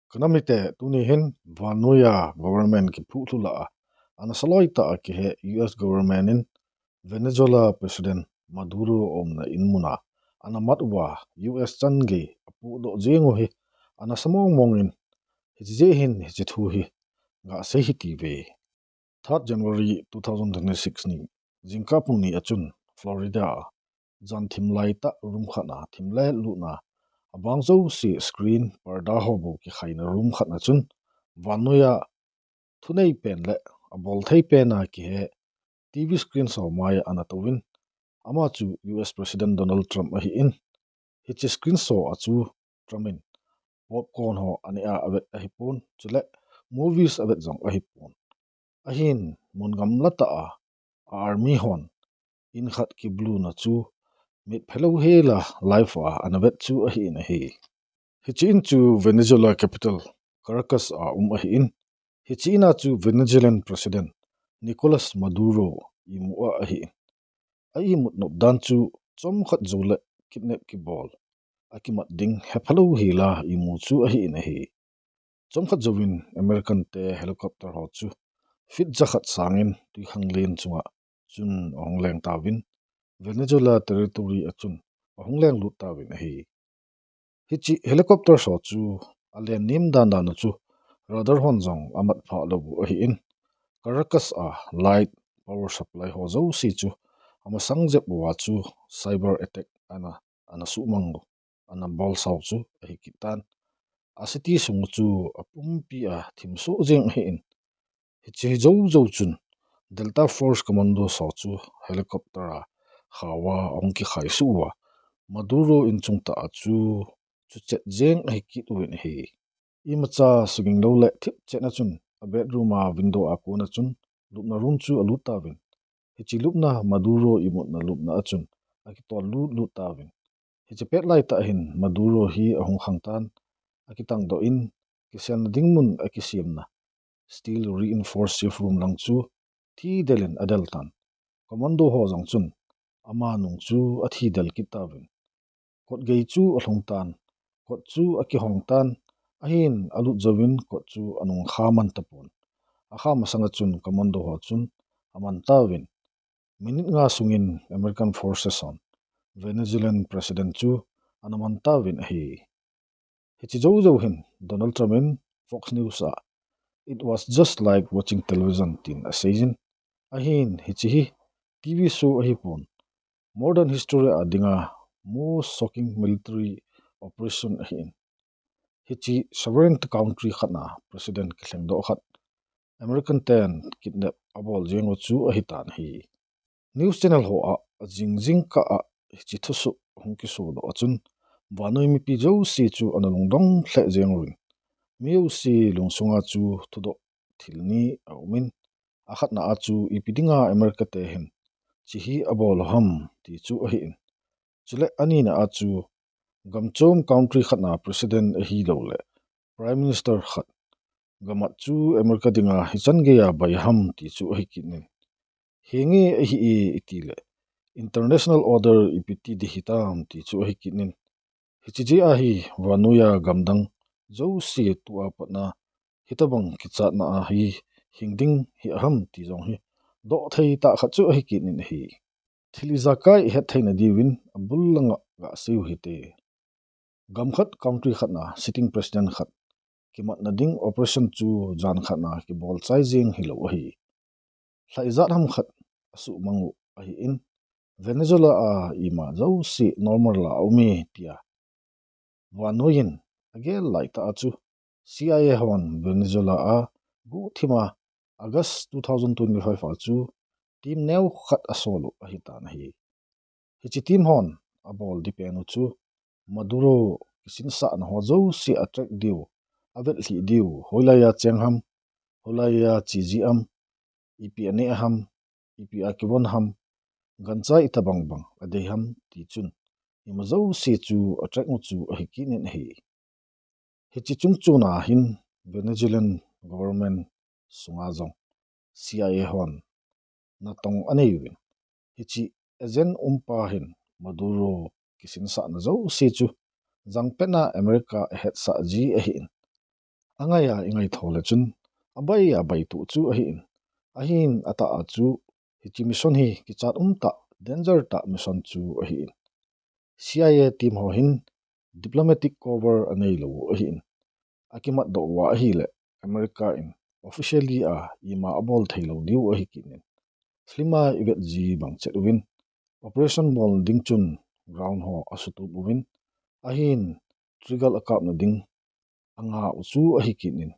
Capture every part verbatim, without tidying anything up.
Kanam mite, tuni hin vannoiya government kiphuh lhu lah a, ana saloi tah a kihe U S government in Venezuela President Maduro umna in muna ana mat uva U S chan gei apohdoh jeng u hi ana sa mong mong in, hiche jeh hin hiche thu hi gasei hite. Third January two thousand twenty-six ni, jingkah pung ni a chun Florida a jan thim lai tah room khat a thim le lutna, abang jouse screen, parda ho bou kikhaina room khat a chun vannoiya thunei pen le abol thei pen a kihe T V screen ho mai a ana touvin, ama chu U S President Donald Trump ahin, hiche screen ho a chu Trump in popcorn ho aneh a avet ahipon, chule movies avet jong ahipon. Ahin, mun gamla tah a, a army hon in khat kibluna chu mit phelou hela live a ana vet chu ahin ahi. Hiche in chu Venezuela capital Caracas a um ahin, hiche in a chu Venezuelan President Nicolas Maduro imu a ahin. A imut nop dan chu chomkhat jou le kidnap kibol, akimat ding hephalou hela imu chu ahin ahi. Chomkhat jouvin American te helicopter ho chu feet jakhat sangin twikhanglen chunga chun ahung leng tauvin, Venezuela territory a chun ahung lenglut tauvin ahi. Hiche helicopter ho chu alen nem dan dan u chu radar hon jong amat phah lou u ahin, Caracas a light, power supply ho jouse chu amasang jep uva chu cyber attack ana, ana suhmang u, ana bolsau chu ahi kit tan. A city sung u chu apumpi a thim soh jeng ahin, hiche hi jou jou chun Delta Force Commandos ho chu helicopter a khao a ahung kikhaisuh uva, Maduro in chung tah a chu chuchet jeng ahi kit uvin ahi. Imacha suging lou le thipchet na chun a bedroom a window a kon a chun lupna room chu alut tauvin, hiche lupna Maduro imutna lupna a chun akitol lut lut tauvin. Hiche pet lai tah hin Maduro hi ahung khang tan, akitangdoh in, kiselna ding mun akisemna steel reinforced safe room lang chu thidel in adel tan. Commando ho jong chun ama nung chu athidel kit tauvin. Kot gei chu alhung tan, kot chu akihong tan, ahin alut jouvin kot chu anung kha man tapon. Akha masang a chun commando ho chun aman tauvin. Minute nga sungin American forces hon Venezuelan President chu ana man tauvin ahi. Hiche jou jou hin Donald Trump in Fox News a, "It was just like watching television," tin aseijin, ahin hiche hi T V show ahipon, modern history a dinga most shocking military operation ahin, hiche sovereign country khat na president kilhengdoh khat American ten kidnap abol jeng u chu ahitan ahi. News channel ho a, ajing jingkah a hiche thusoh hung kisodoh a chun, vannoi mipi jouse chu ana lungdong lheh jeng uvin, mi jouse lungsunga chu thudoh thil ni aumin, akhatna a chu ipi dinga America te hin hiche hi abol u ham ti chu ahin, chule anina a chu gamchom country khat na president ahilouleh prime minister khat gamat chu America dinga hichan geiya bai ham ti chu ahi kit in, henge ahi e itile international order ipi ti ding hitam ti chu ahi kit in, hiche jeh a hi vannoiya gamdang jouse tua patna hitobang kichatna a hi hing ding hi aham ti jong hi dohthei tah khat chu ahi kit in ahi. Thil ijakai ihet theina diuvin abul langa gasei u hite. Gam khat country khat na sitting president khat kimatna ding operation chu jan khat na kibol chai jeng hilou ahi. Lha ijat ham khat asuhmang u ahin, Venezuela a ima jouse normal la aume tia vannoi in agel lai tah a chu C I A hon Venezuela a guhthima August two thousand twenty-five a chu team neo khat asol u ahitan ahi. Hiche team hon abol ding pen u chu Maduro kisinsahna ho jouse atrack diu, avetlhih diu, hoilaiya cheng ham, hoilaiya cheji am, ipi aneh ham, ipi a kivon ham, gancha itobang bang adei ham ti chun ima jouse chu atrack u chu ahi kit in ahi. Hiche chungchona hin Venezuelan government sunga jong C I A hon natong anei uvin, hiche agent umpa hin Maduro kisinsahna jouse chu jangpetna America ahetsah ji ahin, Angai a ingai tho le chun, abai a bai tu chu ahi in. Ahin atah a chu, hiche mission hi kichat um tah, danger tah mission chu ahi in. C I A team ho hin diplomatic cover anei lou ahi in. Akimat doh uva ahile, America in officially a ima abol thei lou diu ahi kit in. Film a ivet ji bang chet uvin, operation bolna ding chun ground ho asutup uvin, ahin trigger akapna ding anga u chu ahi kit in.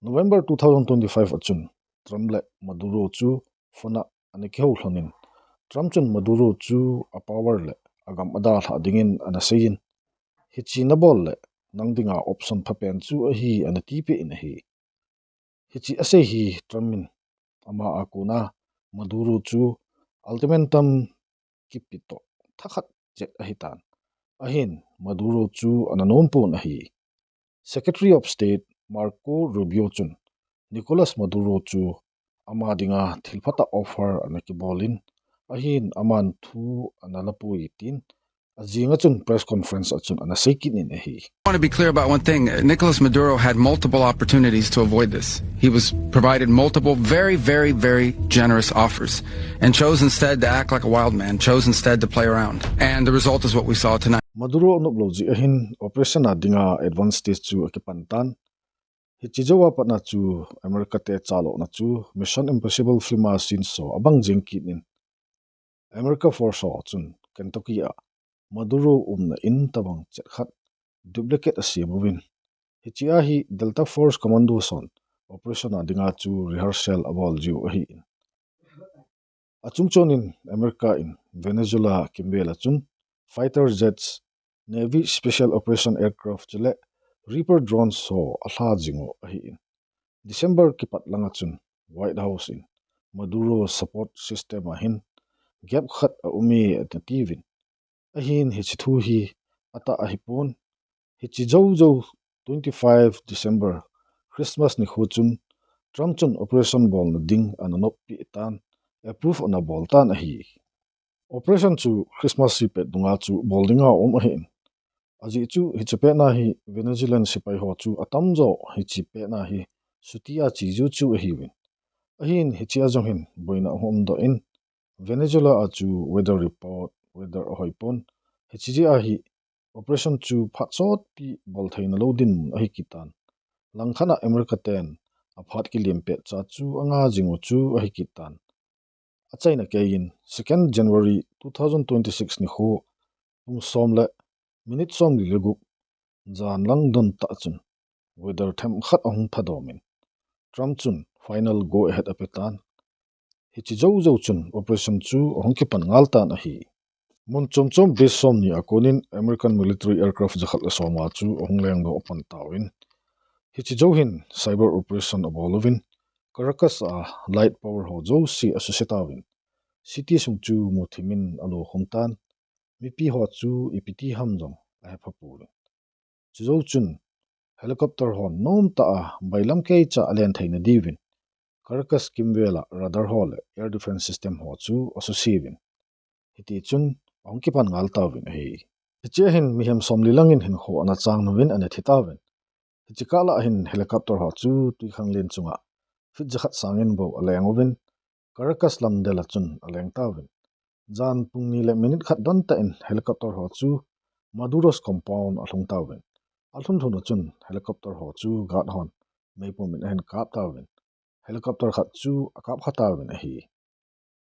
November two thousand twenty-five a chun, Trump le Maduro chu phone a ana kihou lhon in, Trump chun Maduro chu a power le agam adalhah dingin ana sei in, hiche nabol le nang dinga option phapen chu ahi ana tipeh in ahi. Hiche asei hi Trump in ama a kona Maduro chu ultimatum kipe toh thakhat chet ahitan. Ahin Maduro chu ana nom pon ahi. Secretary of State Marco Rubio chun Nicolas Maduro chu ama dinga thilpha tah offer ana kibol in, ahin aman thu ana lapui tin, ajing a chun press conference a chun ana sei kit in ahi. I want to be clear about one thing. Nicolas Maduro had multiple opportunities to avoid this. He was provided multiple very, very, very generous offers and chose instead to act like a wild man, chose instead to play around. And the result is what we saw tonight. Maduro anop lou jeh ahin operation a dinga advance stage chu akipan tan. Hiche jou a pat na chu America te chalona chu Mission Impossible film a scene so abang jing kit in. America force ho chun Kentucky a Maduro umna in tabang chet khat duplicate asem uvin. Hiche a hi Delta Force Commando son operation a dinga chu rehearsal abol jiu ahi in. Achung chon in America in Venezuela kimvel a chun fighter jets, Navy Special Operation Aircraft chule Reaper drones ho alha jing u ahi in. December kipat langa chun White House in Maduro support system a hin gap khat aum e ati uvin. Ahin hiche thu hi atah ahipon. Hiche jou jou twenty-five December Christmas nikho chun Trump chun operation bolna ding ana noppi tan, approve ana bol tan ahi. Operation chu Christmas hi pet dunga chu bol dinga um ahi in. Ajeh chu hiche pet na hi Venezuelan sepai ho chu atamjo hiche pet na hi chuti a che jiu chu ahiuvin. Ahin hiche a jong hin boina ahung um doh in, Venezuela a chu weather report, weather ahoi pon, hiche jeh a hi operation chu phat sotpi bol theina lou dinmun ahi kit tan. Langkhat a America ten aphat kilem pet cha chu anga jing u chu ahi kit tan. Achaina keiyin, second January two thousand twenty-six nikho, pung som le minute somli le gup, jan lang don tah chun weather themkhat ahung thadom in, Trump chun final go ahead ape tan. Hiche jou jou chun operation chu ahung kipan ngal tan ahi. Mun chom chom base somni a konin American military aircraft jakhat le som nga chu ahung lengdoh pan tauvin. Hiche jou hin cyber operation abol uvin, Caracas a light power ho jouse asuse tauvin. City sung chu muthimin alokhum tan. Mipi ho chu ipi ti ham jong ahepha pouvin. Chujou chun helicopter hon nomtah a bailam keicha alen theina diuvin Caracas kimvel a radar ho le air defense system ho chu asuse uvin. Hitichun ahung kipan ngal tauvin ahi. Hiche a hin mihem somli langin hinkho ana chang uvin ana thi tauvin. Hiche kah lah a hin helicopter ho chu twikhanglen chunga feet jakhat sangin bou aleng uvin, Caracas lam del a chun aleng tauvin. Jan pung ni le minute khat don tah in helicopter ho chu Maduro's compound alhung tauvin. Alhun lhun a chun helicopter ho chu guard hon meipum in ahin kap tauvin. Helicopter khat chu akap kha tauvin ahi.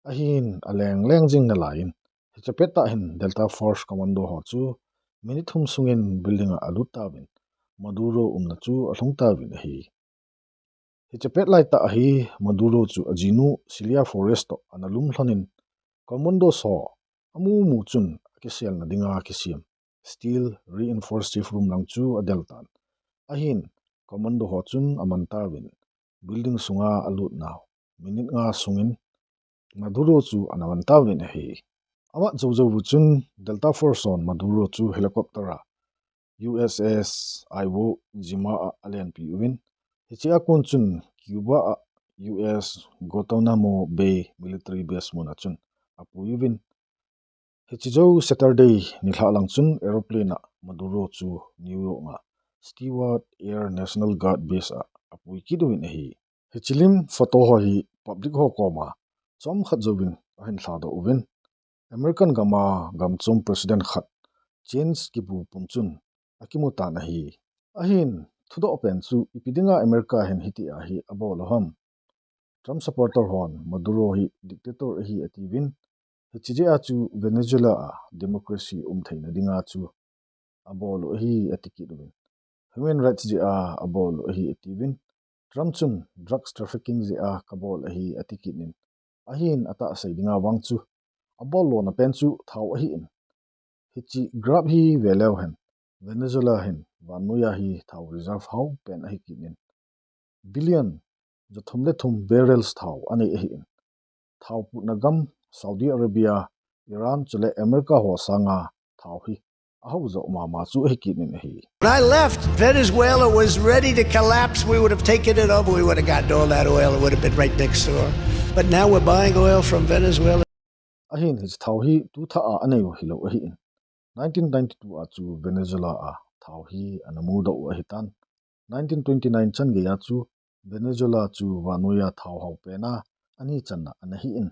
Ahin aleng leng jing nalaiyin, hiche pet tah hin Delta Force Commando ho chu minute thum sungin building a alut tauvin, Maduro umna chu alhung tauvin ahi. Hiche pet lai tah a hi Maduro chu ajinu Celia Flores toh ana lum lhonin, Commandos ho amu mu chun akiselna dinga kisem steel reinforced safe room lang chu adel tan. Ahin Commando ho chun aman tauvin, building sunga alut nau minute nga sungin Maduro chu ana man tauvin ahi. Amat jou jou u chun Delta Force hon Maduro chu helicopter a U S S Iwo Jima a alenpi uvin, hiche a kon chun Cuba a U S Guantanamo Bay military base mun a chun apui uvin. Hiche jou Saturday nilhah lang chun aeroplane a Maduro chu New York a Stewart Air National Guard Base a apui kit uvin ahi. Hiche lim photo ho hi public ho koma chomkhat jouvin ahin lhadoh uvin, American gam a gamchom president khat change kibu pum chun akimu tan ahi. Ahin thudoh pen chu ipi dinga America hin hitia hi abol u ham? Trump supporter hon Maduro hi dictator ahi atiuvin, hiche jeh a chu Venezuela a democracy um theina dinga chu abol u ahi ati kit uvin, human rights jeh a abol u ahi atiuvin, Trump chun drugs trafficking jeh a kabol ahi ati kit in, ahin atah sei dinga vang chu abol lona pen chu thao ahin. Hiche graph hi veleu hen, Venezuela hin vannoiya hi thao reserve hao pen ahi kit in, billion jathum le thum barrels thao anei ahin. Thao putna gam Saudi Arabia, Iran chule America ho sanga thao hi ahao jo mama chu ahi kit in ahi. When I left, Venezuela was ready to collapse. We would have taken it over. We would have gotten all that oil. It would have been right next door. But now we're buying oil from Venezuela. Ahin hiche thao hi tu thah a anei u hilou ahin. Nineteen ninety-two a chu Venezuela a thao hi ana mudoh u ahitan. Nineteen twenty-nine chan geiya chu Venezuela chu vannoiya thao hao pena ani channa ana hin.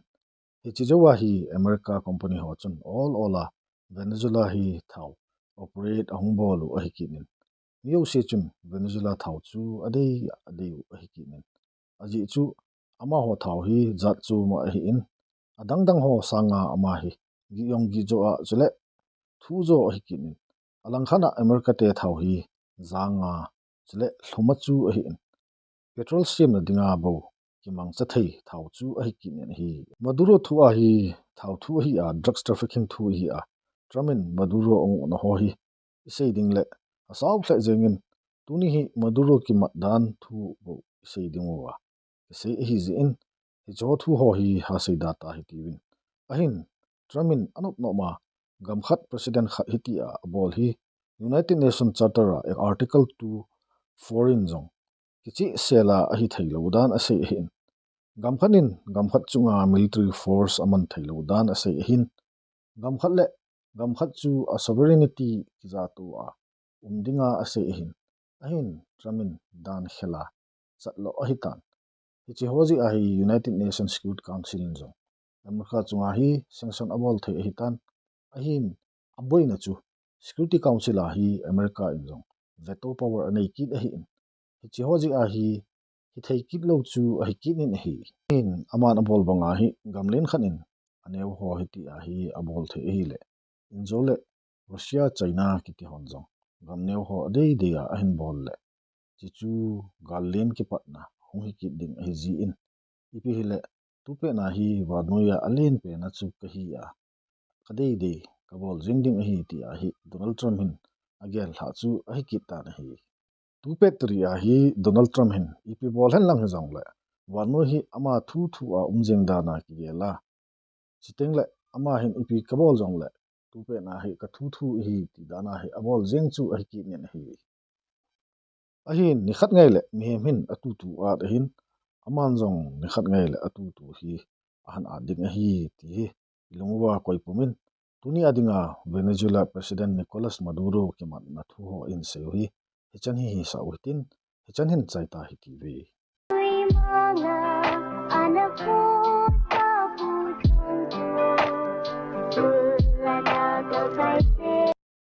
Hiche jouva hi America company ho chun ol ol a Venezuela hi thao operate ahung bol u ahi kit in. Mi jouse chun Venezuela thao chu adei, adei u ahi kit in. Ajeh chu amaho thao hi jat chom ahin, adang dang ho sanga ama hi gih jong gih jo a chule thu jo ahi kit in. Alangkhat a America te thao hi jang a chule lhum a chu ahin. Petrol semna dinga bou kimangcha thei thao chu ahi kit in ahi. Maduro thu a hi thao thu ahi a, drugs trafficking thu ahi a, Trump in Maduro angohna ho hi isei ding le asao lheh jengin, tuni hi Maduro kimat dan thu bou isei ding uva kisei ahi jeh in, hiche ho thu ho hi hasei da ta hitiuvin. Ahin Trump in anop nop ma gam khat president khat hitia abol hi United Nations Charter a Article two four in jong kichehsel a ahi theilou dan asei ahin. Gam khat in gam khat chunga military force aman theilou dan asei ahin. Gam khat le gam khat chu a sovereignty kijato a um dinga asei ahin. Ahin Trump in dan khel a chat lou ahitan. Hiche ho jeh a hi United Nations Security Council in jong America chunga hi sanction abol thei ahitan. Ahin aboina chu Security Council a hi America in jong veto power anei kit ahin. Hiche ho jeh a hi hithei kit lou chu ahi kit in ahi. Ahin aman abol banga hi gamlen khat in aneo ho hitia hi abol thei ahile, injo le Russia, China kiti hon jong gam neo ho adei dei a ahin bol le, hichu gal len kipatna hung hi kit ding ahi jin, ipi hile tupet na hi vannoiya alen pen a chu kahi a, kadei dei kabol jing ding ahi tia hi Donald Trump hin agel lhah chu ahi kit tan ahi. Tupet tari a hi Donald Trump hin ipi bol hen lang hijongle, vannoi hi ama thu thu a um jeng dan a kigel a, chuteng le ama hin ipi kabol jongle, tupet na hi kathu thu ahi ti dan a hi abol jeng chu ahi kit in ahi. Ahin nikhat ngai le mihem hin atutu at ahin, aman jong nikhat ngai le atutu hi ahin at ding ahi ti hi ilung uva koi pumin, tuni a dinga Venezuela President Nicolas Maduro kimatna thu ho ahin sei u hi hichan hi hisah u hitin, hichan hin chai ta hitiuve.